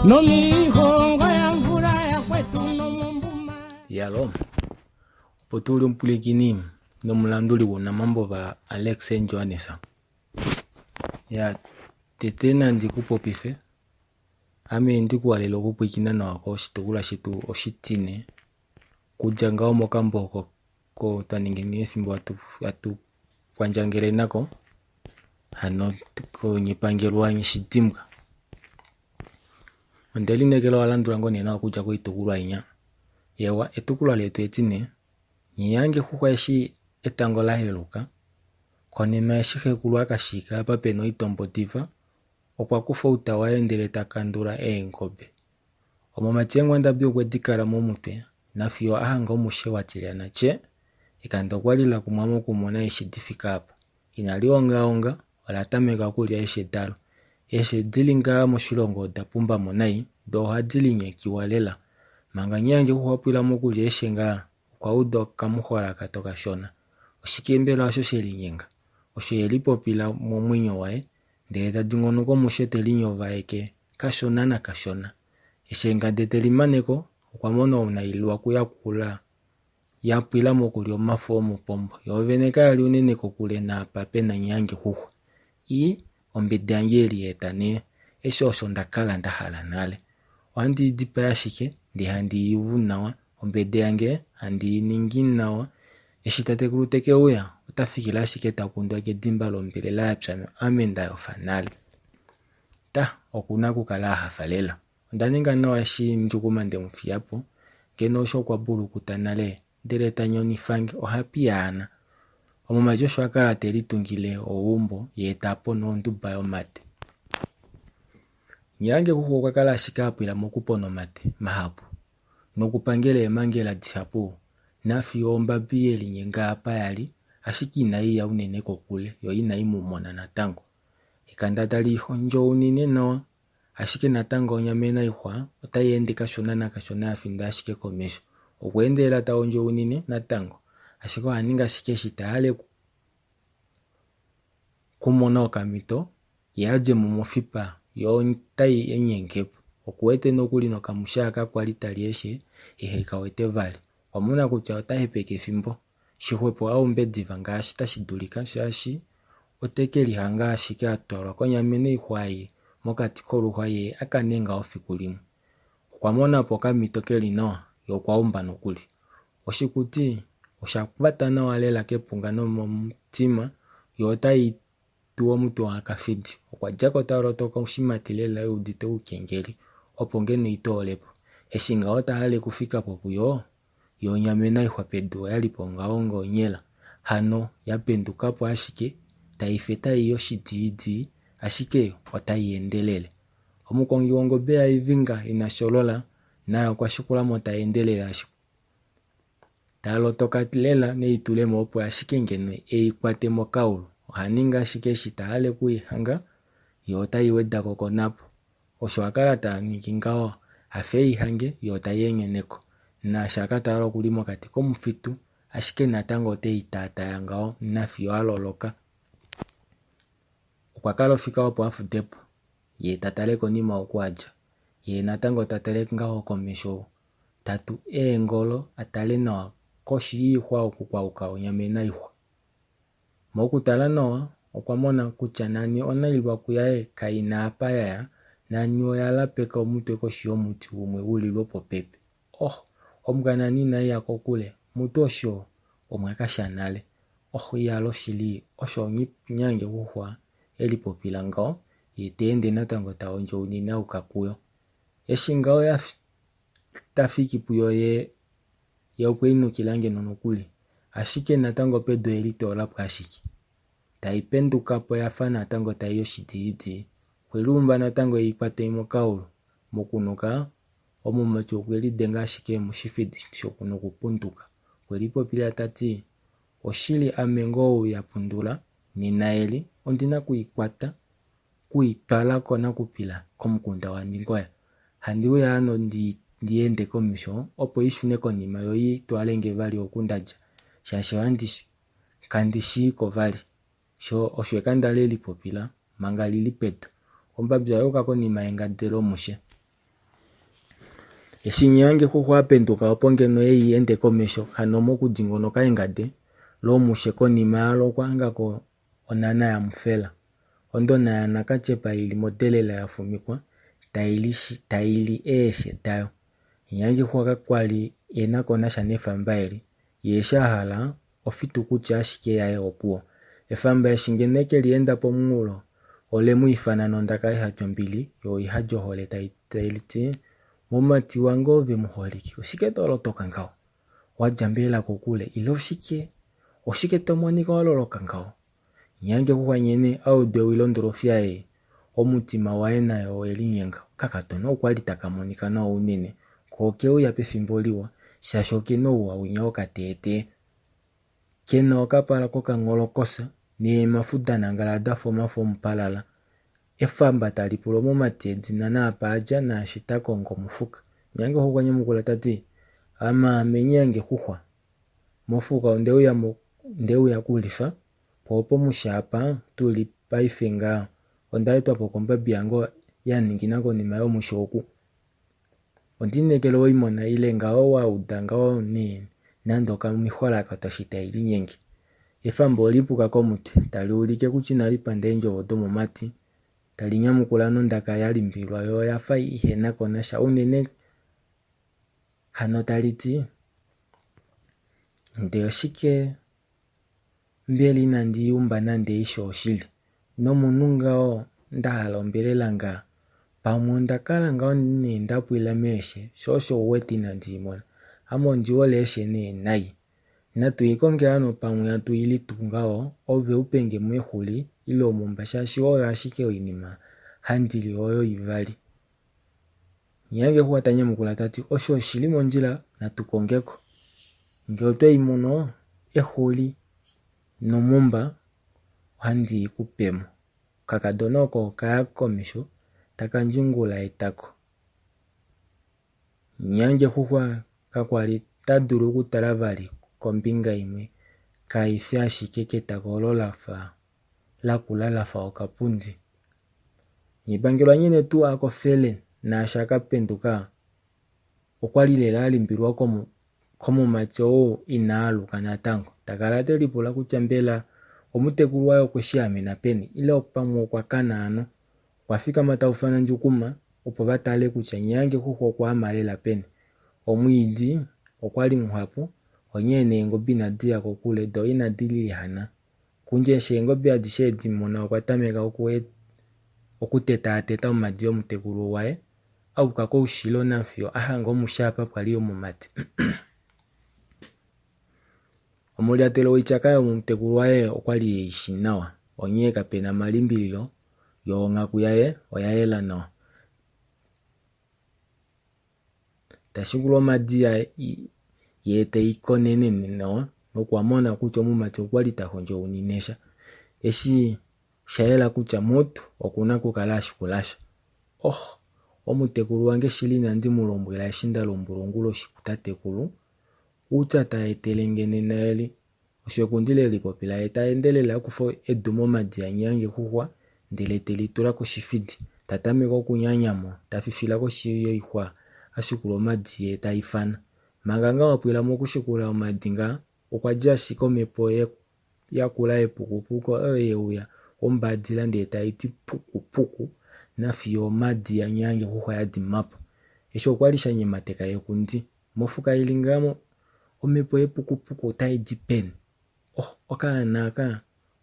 Nomiihongo ya mvula yakwetu nomombuma. Yalo, opo tu li omupulikini nomulanduli gwounamambo va Alex Johannes. Ya tete nandi ku popife, ame ndi ku halele okupwiikina nawa koshitukulwa shetu oshitine, kudja ngaho mokambo oko ko twa ningi efimbo hatu kwandjangele nako, hano konyipangelwa Nghishidibwa. Onde lineekela owa landula ngoo nee nawa okudja koitukulwa inya. Eewa, etukulwa letu etine, Nghiyange xuxwa eshi etango la heluka, konima eshi xekulu a ka shiika apa pe na oitombo diva, okwa kufa outa waye ndele ta kandula eengobe. Omumati eenghwandabi okwe di kala momutwe nafiyo a hanga omushe wa tilyana tye. Ekanda okwa li la kumwa mokumona eshi di fika apa. Inali ongaonga, ola tameka okulya eeshe dalo. Eeshe di li ngaha moshilongo oda pumba mo nai, do ohadi linyekiwa lela. Manga Nyange xuxwapwila mokulya eeshe ngaha, okwa uda okamuxwalakato kashona. Oshike mbela osho she linyenga? Osho e lipopila momwenyo waye, ndele ta dingonoka omushe te linyovaeke kashona nakashona. Eshi eengade te limane ko, okwa mona onailwaku yakula ya pwila mokulya omafo omupombo. Yoovene kaya li unene kokule naapa pe na Nyange xuxwa. I, ombedi yange ye lieta nee. Eshi osho nda kala nda hala nale. Ohandi i dipaya ashike, ndee handi i uvu nawa. Ombedi yange handi i ningi nawa. Eshi tatekulu te ke uya, ota fikile ashike ta kundwa kedimba lombelela ya pya ame nda yofa nale. Ta, oku na okukala a hafa lela. Onda ninga nawa eshi Ndjukuma nde mu fiya po. Ngeno osho okwa bulukuta nale, ndele ta nyonifa nge. Oha piyaana. Omumati osho a kala te litungile ouumbo, ye ta pono onduba yomate. Nyange kuku okwa kala ashike a pwila mokupona omate mahapu nokupangela eemhangela dihapu nafiyo ombabi ye linyenga apa ya li, ashike inai ya unene kokule yo inai mu mona natango. Ekanda tali hondjounine nawa, ashike natango onyamena ixwa otai ende kashona nakashona ya finda ashike komesho. Okwa endelela ta hondjounine natango, ashike oha ningi ashike eshi ta hale okumona okamhito ye a dje mo mofipa yo otai enyenge po. Oku wete nokuli nokamushe aka kwali ta li eeshe ehe ka wete vali. Okwa mona kutya ota hepeke efimbo. Shixwepo a umbe diva ngaashi tashi dulika shaashi ote ke lihanga ashike a twalwa konyamene oixwa ei mokati koluxwa ye a ka nenga ofiku limwe. Okwa mona po okamhito ke li nawa ye okwa umba nokuli. Oshikuti osha kwata nawa lela kepunga nomomutima yo otai tu omutwe waKafidi. Okwa dja ko ta lotoka oshimati lela e udite oukengeli opo ngeno i toole po. Eshi ngaho ta hale okufika po puyo, yo onyamena ixwa pedu oya li po ngaho ngoonyela. Hano ya penduka po ashike tai fe tai i oshidiidii ashike otai endelele. Omukongi wongobe yaIvinga ina sholola naye okwa shikula mo ta endelele ashike. Ta lotoka lela nelitulemo opo ashike ngeno e i kwate mokaulu. Oha ningi ashike eshi ta hale oku i hanga, yo otai weda ko konhapo. Osho a kala ta ningi ngaho, a fa e i hange, yo tai enghene ko. Naashi a ka tala oku li mokati komufitu, ashike natango ote i taataya ngaho nafiyo a loloka. Okwa kala ofika opo a fude po, ye ta tale konima oku a dja, ye natango ta tale ngaho komesho ta tu eengolo a tale nawa koshi yiixwa oku kwa uka onyamena ixwa. Mokutala nawa, okwa mona kutya nani onailwaku yaye kai na apa ya ya, nani oya lapeka omutwe koshi yomuti umwe u li lwopopepi. Oh, ombwa nani inai ya kokule, mutu osho omwa ka sha nale. Oh, iyalo shili, osho Nyange Xuxwa e lipopila ngaho, ye ta ende natango ta hondjounine a yuka kuyo. Eshi ngaho ya ta fiki puyo ye, ye okwe i nukila ngeno nokuli, ashike natango pedu oye litoola po ashike. Tai penduka po ya fa natango tai i oshidiidii. Okwe liumba natango e i kwate mokaulu. Mokunuka, omumati okwe lidenga ashike moshifidi nokupunduka. Okwe lipopila ta ti, Oshili ame ngoo ou ya pundula, nena eli, ondi na ku i kwata ku i twala konakupila komukunda waNdingoya. Handi uya hano ndi ndi ende komesho opo i shune konima yo i twale nge vali oku nda dja, shaashi ohandi kandi shii ko vali. Sho osho ekanda le lipopila manga li li pedu. Ombabi oya yuka konima yengade lomushe. Eshi Nghiyangexuxwa a penduka opo ngeno ei ende komesho hano mokudingonoka engade lomushe konima yalo okwa hanga ko onhana yamufela. Ondona yaNakatyepa i li modelela ya fumikwa tai li eeshe dayo. Nghiyangexuxwa kakwa li e na ko nasha nefamba eli, ye eshi a hala ofitukuti ashike yaye opuwo. Efamba eshi ngeno e ke li enda pomunghulo ole mu ifana nondaka ihadi ombili yo ihadi ohole tai ti, Mumati wange ove muholike, oshike to lotoka ngaho? Wa dja mbela kokule ile oshike? Oshike to monika wa loloka ngaho? Nyange kuKwanyene a udu ewi londolofi yaye, omutima waye naye owe linyenga. Okakadona okwa li taka monika nawa unene, ko oke uya pefimbo liwa, shaashi oke na ouwa winya wokateetee. Ke na okapala kokangholokosa, neemafu da nangala da fa omafo omupalala. Efamba tali pula omumati edina naapa a dja naashi ta kongo mofuka. Nyange okwa nyamukula ta ti, Ame aame Nyangexuxwa. Mofuka onde uya mo nde uya kulifa, po opo mushaapa tu li paife ngaa. Onda etwa po kombabi yange ya ningina konima yomusho oku. Ondi inekela owei mona ile ngaho wa uda ngaho nee nande okamixwalakato eshi tai linyenge. Efamba ole lipuka komutwe, tali ulike kutya inali panda eendjovo domumati, tali nyamukula nondaka ya limbililwa yo oya fa ihe na ko nasha unene hano tali ti, Ndee oshike mbela inandi i umba nande aishe oshili? Nomunhu ngaho nda hala ombelela ngaa? Pamwe onda kala ngaho nee nda pwila meeshe, sho osho u wete inandi i mona. Ame ondi hole eeshe nee nai. Natu i konge hano pamwe hatu i li tuu ngaho, ove u pe nge mo exuli ile omumba shaashi oyo ashike oinima handi li oyo ivali. Nghiyangexuwa ta nyamukula ta ti, Osho oshi li mondjila, natu konge ko. Ngee otwe i mono, exuli nomumba ohandi i ku pe mo. Okakadona oko oka ya komesho taka ndjungula etako. Nghiyangexuxwa kakwa li ta dulu okutala vali kombinga imwe kai fi ashike ketako olo la fa lakula la fa okapundi. Nghipangelwa nghene tuu a kofele naashi a ka penduka, okwa li lela a limbililwa komumati ou ina aluka natango. Ta kala te lipula kutya mbela omutekulu waye okwe shi amena peni ile pamwe okwa kana hano. Okwa fikama ta ufana Ndjukuma opo va tale kutya Nghiyangexuxwa okwa ama lela peni. Omwiidi okwa li muhapu, onghee neengobe inadi ya kokule do inadi lihana. Kundje eshi eengobe adishe edi mona okwa tameka okutetaateta omadi omutekulu waye a yuka koushilo nafiyo a hanga omusha apa pwa li omumati. Omulyatelo woityaka yomutekulu waye okwa li ei shi nawa, onghee kape na malimbililo yo onghaku yaye oya yela nawa. Ta shikula omhadi yaye, ye te i konenene nawa nokwa mona kutya omumati okwa li ta hondjaunine sha. Eshi osha yela kutya Mot oku na okukala a shikula sha. Oh, omutekulu wange shili inandi mu lombwela eshi nda lombwelwa onguloshi kutatekulu kutya ta etele nge nena eli. Osho ekundi le lipopila ye ta endelele a kufa edu momadi a Nghiyangexuxwa ndele te li tula koshifidi. Ta tameke okunyanya mo, ta fifila koshi yoixwa a shikula omadi ye ta ifana. Manga ngaa wa pwila mokushikula omadi ngaa, okwa dja ashike omhepo yakula yepukupuku oyo ye uya ombadila ndele tai ti puku puku nafiyo omadi a Nghiyangexuxwa ya dima po. Eshi okwa li sha nyemateka ekundi. Mofuka ili ngaa omhepo yepukupuku otai di peni? Oh, okaana aka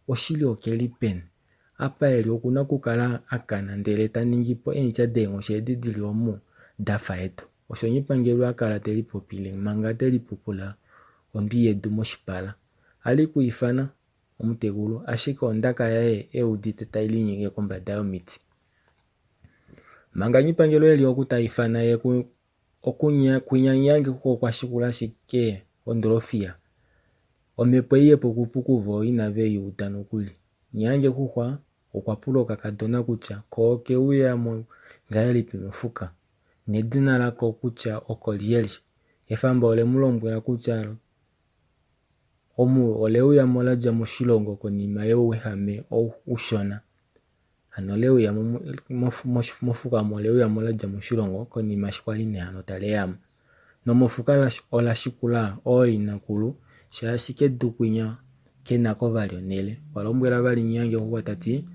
oshili oke li peni? Apa e li oku na okukala a kana ndele ta ningi po eendja deenghoshi edi di li omu da fa edo. Osho Nghipangelwa a kala te lipopile manga te lipupula ondwi yedu moshipala. A li kuifana omutekulu, ashike ondaka yaye e udite tai linyenge kombada yomiti. Manga Nghipangelwa e li oku ta ifana ye Okunyanyange oko okwa shikula ashike ondolofiya. Omhepo ei yepukupuku vo inave i uda nokuli. Nyaangexuxwa okwa pula okakadona kutya ko oke uya mo ngahelipi mofuka, nedina lako kutya oko lyelye. Efamba ole mu lombwela kutya omu ole uya mo la dja moshilongo konima youwehame ushona. Hano le uya mofuka omo le uya mo la dja moshilongo konima eshi kwali nee hano tali ehama. Nomofuka ola shikula ooinakulu shaashi kedu kwinya ke na ko vali onhele. Okwa lombwela vali Nghiyange ta ti,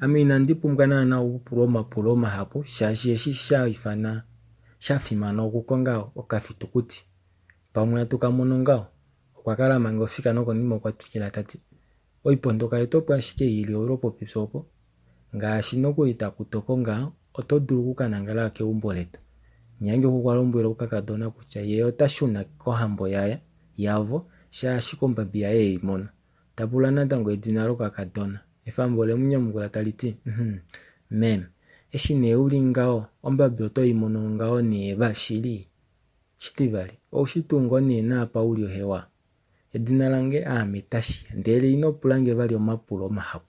Ame inandi pumbwa naana okupulwa omapulo mahapu shaashi eshi sha ifana sha fimana okukonga okafitukuti. Pamwe hatu ka mono ngaho. Okwa kala manga ofika nokonima okwa twikila ta ti, Oipondoka yetu opo ashike i li lwopopepi opo. Ngaashi nokuli taku toko ngaho, oto dulu oku ka nangala keumbo letu. Nyange okwa lombwela okakadona kutya ye ota shuna kohambo yaye, yavo, shaashi kombabi yaye e i mona. Ta pula natango edina lokakadona. Efambo ole mu nyamukula tali ti, Uhmm, mem. Eshi nee u li ngaho, ombabi oto i mono ngaho nee va shili? Shitivali, ou shi tuu ngoo nee naapa u li ohewa? Edina lange aame Tashiya, ndele ino pula nge vali omapulo mahapu.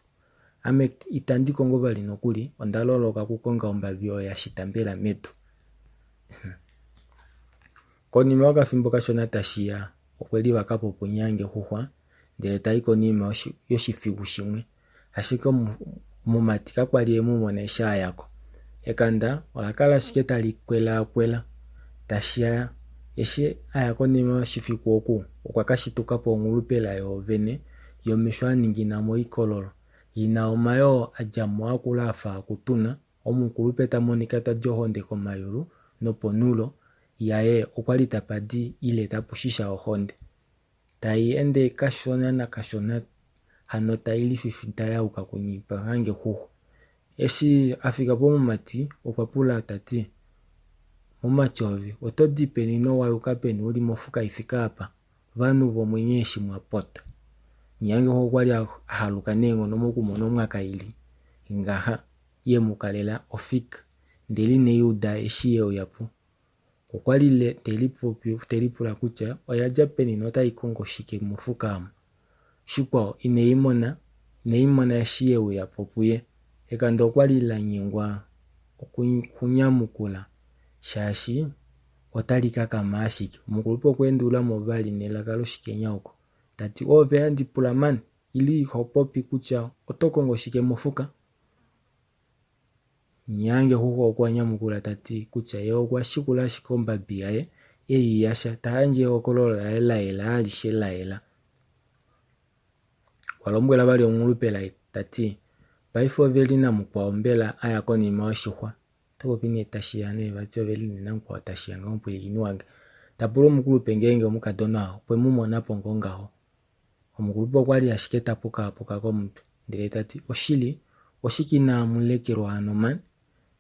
Ame itandi kongo vali nokuli, onda loloka okukonga ombabi oyo ya shita mbela medu. Konima yokafimbo kashona Tashiya okwe livaka po puNyangexuxwa ndele ta i konima yoshifiku shimwe. Ashike omumati kakwa li e mu mona eshi a ya ko. Ekanda ola kala ashike tali kwelaakwela. Tashiya eshi a ya konima yoshifiku oku, okwa ka shituka po onghulupela yoovene yomesho a ningina moikololo, i na omayoo a dja mo akula a fa okutuna, omukulupe ta monika ta di ohonde komayulu noponhulo yaye okwa li tapa di ile tapu shisha ohonde. Tai ende kashona nakashona hano tai lififita ya yuka kuNyipangangexuxwa. Eshi a fika pomumati okwa pula ta ti, Mumati ove, oto di peni nowa yuka peni u li mofuka i fike apa, ovanhu vomwenyo eshi mwa pota? Nyange okwa li a haluka neenghono mokumona omwaka i li ngaha ye mu kalela ofika, ndele ine i uda eshi ye uya po. Okwa li te lipula kutya oya dja peni notai kongo shike mofuka omo. Shikwao, ine i mona, ine i mona eshi ye uya po puye. Ekanda okwa li la nyengwa okunyamukula shaashi otali kakama ashike. Omukulupe okwa endulula mo vali nelaka loshikenyaoko, ta ti, Oove handi pula mani, ile iho popi kutya oto kongo shike mofuka? Nyange Xuxwa okwa nyamukula ta ti kutya ye okwa shikula ashike ombabi yaye e i yasha, ta yandje ehokololo laye la yela alishe la yela. Okwa lombwela vali omulupe laye ta ti, Paife ove li namukwao mbela a ya konima yoshixwa. Ota popi nee Tashiya nee vati ove li nee namukwao Tashiya ngaho omupwilikini wange. Ta pula omukulupe ngeenge omukadona okwe mu mona po ngoo ngaho. Omukulupe okwa li ashike ta pukaapuka komutwe, ndele ta ti, Oshili, oshike inaamu lekelwa hano man?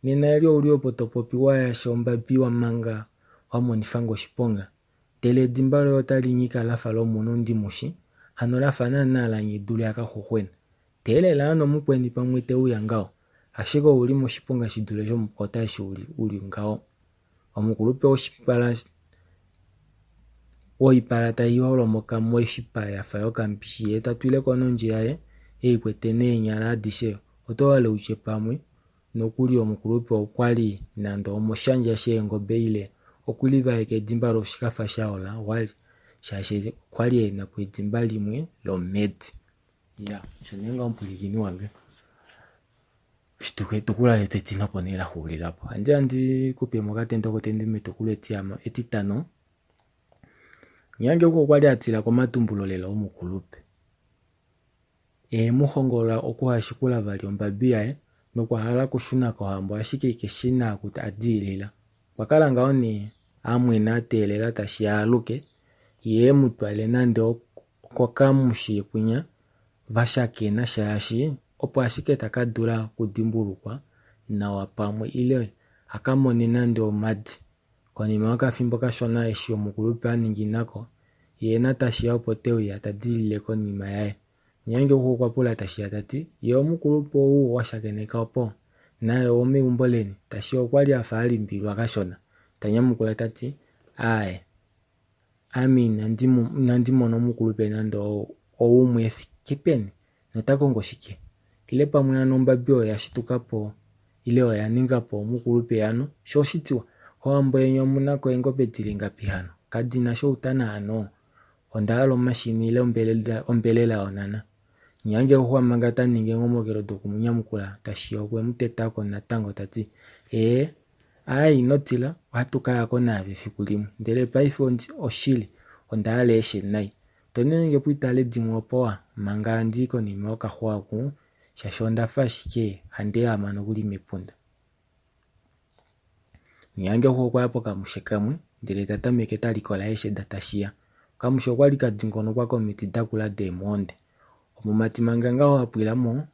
Nena eli ou li opo to popi wa yasha ombabi wa manga wa monifa nge oshiponga, ndele edimba loye otali nyika la fa lomunhu ndi mu shi, hano la fa naanaa laNghidulu yakaxuxwena. Teelela hano mukweni pamwe te uya ngaho, ashike ou li moshiponga shi dule shomukota eshi u li ngaho. Omukulupe woshipala woipala tai holomoka moshipa ya fa yokambishi ye ta twile ko nondje yaye e i kwete neenyala adishe oto hale u tye pamwe nokuli omukulupe okwa li nande omoshandja sheengobe ile okwe livaeka edimba loshikafa sha ola wali shaashi okwa li e na po edimba limwe lomhedi. Ya, osho nee ngaho omupwilikini wange. Etukulwa letu etine opo nee la xuulila po. Ohandi ya ndi kupe mo okatendo kotendo metukulwa etitano. Nyange okwa li a tila komatumbulo lela omukulupe. E mu hongola okuhashikula vali ombabi yaye nokwa hala okushuna kohambo ashike ke shi naaku a diilila. Okwa kala ngaho nee a mwena a teelela tashi a aluke ye e mu twale nande okokamushi kwinya va shakena shaashi opo ashike ta ka dula okudimbulukwa nawa pamwe ile a ka mone nande omadi. Konima yokafimbo kashona eshi omukulupe a ningina ko, ye naTashiya opo te uya ta dilile konima yaye. Nyange okwa pula Tashiya ta ti, Ye omukulupe ou wa shakeneka opo? Naye owomeumbo leni? Tashiya okwa li a fa a limbililwa kashona, ta nyamukula ta ti, Aaye. Ame inandi mona omukulupe nande oumwe e fike peni, nota kongo shike? Ile pamwe hano ombabi oyo ya shituka po ile oya ninga po omukulupe hano? Sho oshitiwa, kohambo yeni omu na ko eengobe di li ngapi hano? Kadi na shoutana hano? Onda hala omashini ile ombelela yonhana. Nghiyange xuxwa manga ta ningi eenhomokelo doku mu nyamukula, Tashiya okwe mu teta ko natango ta ti, Ee, aaye ino tila, ohatu ka ya ko naave efiku limwe. Ndele paife ondi, oshili, onda hala eeshe nai. Tonene nge po itale dimwe opo wa, manga handi i konima yokaxwa oku, shaashi onda fa ashike handi ehama nokuli mepunda. Nghiyange xuxwa okwa ya pokamushe kamwe, ndele ta tameke ta likola eeshe daTashiya. Okamushe okwa li ka dingonokwa komiti dakula deemwoonde. Omumati manga ngaho a pwila mo,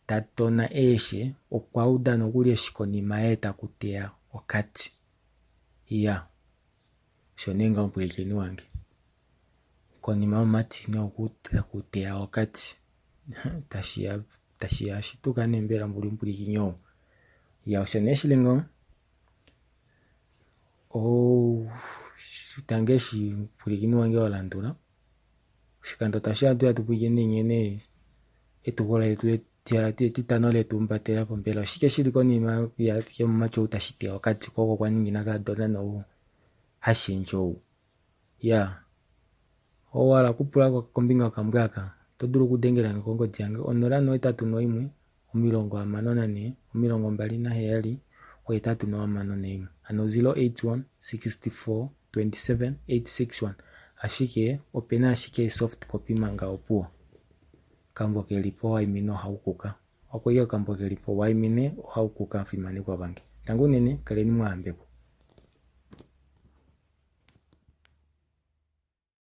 ta tona eeshe, okwa uda nokuli eshi konima yaye taku teya okati. Iya, osho nee ngaho mupwilikini wange. Konima yomumati nee oku taku teya okati. Tashi ya, tashi ya shituka nee mbela mbuli mupwilikini ou. Iya, osho nee shili ngaho. Oh, tangi eshi mupwilikini wange wa landula. Oshikando tashi ya tu pwilikine nghene etukulwa letu etitano letu umbatela po. Mbela oshike shili konima yomumati ou tashi teya okati ko oko kwa ningina kaadona nou hashendje ou? Ya, owa hala okupula kombinga yokambwa aka? Oto dulu okudengela nge kongodi yange 081 64 27 861 hano 081 64 27 861 ashike opena ashike soft copy manga opuwo. Okambo kelipo waimine ohaukuka. Okwali okambo kelipo waimine ohaukuka fimanekwa vange. Tangi unene kaleni mwa yambekwa.